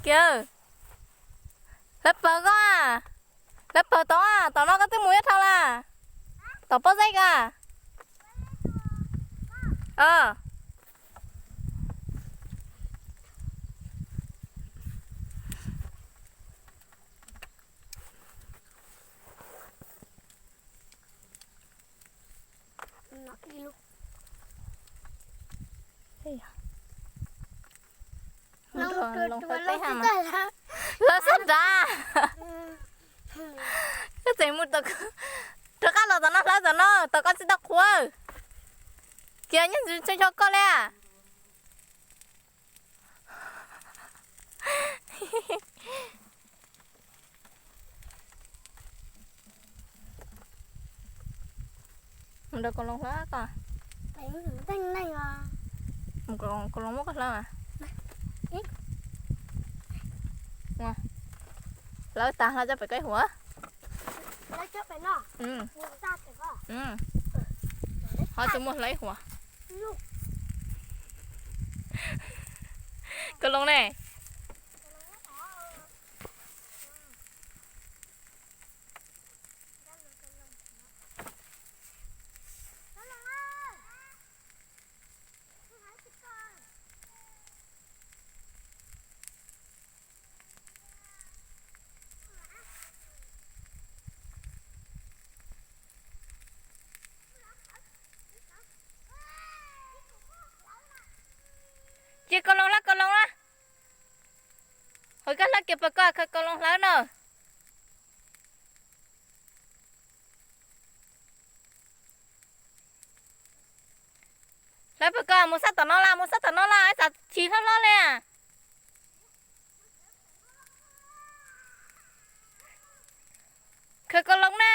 Kiag, hlawv pawg koj, hlawv pawg tod, tom no koj twb mus ib dhau lawm. Tom pob zeb koj. Hlawv xab dav. Koj tseem mus rov qab los tom no hlawv tom no, tom koj tsis tau qhuav. Kiag nyob ntsis tseem nco koj li. Mus rau kaus loos hlawv koj. Mus kaus loos muab koj hlawv mas. Hlawv tas hlawv coj pem koj ib huam. Ho tus muaj hlawv ib huam. Kaus loos ne. Cia kaus loos hlawv kaus loos na. Ua koj hlawv kiag pawg koj, khaws kaus loos hlawv na. Hlawv pawg koj, mus sab tom no las, mus sab tom no las, ib tsam chim hlob hlob li. Khaws kaus loos na.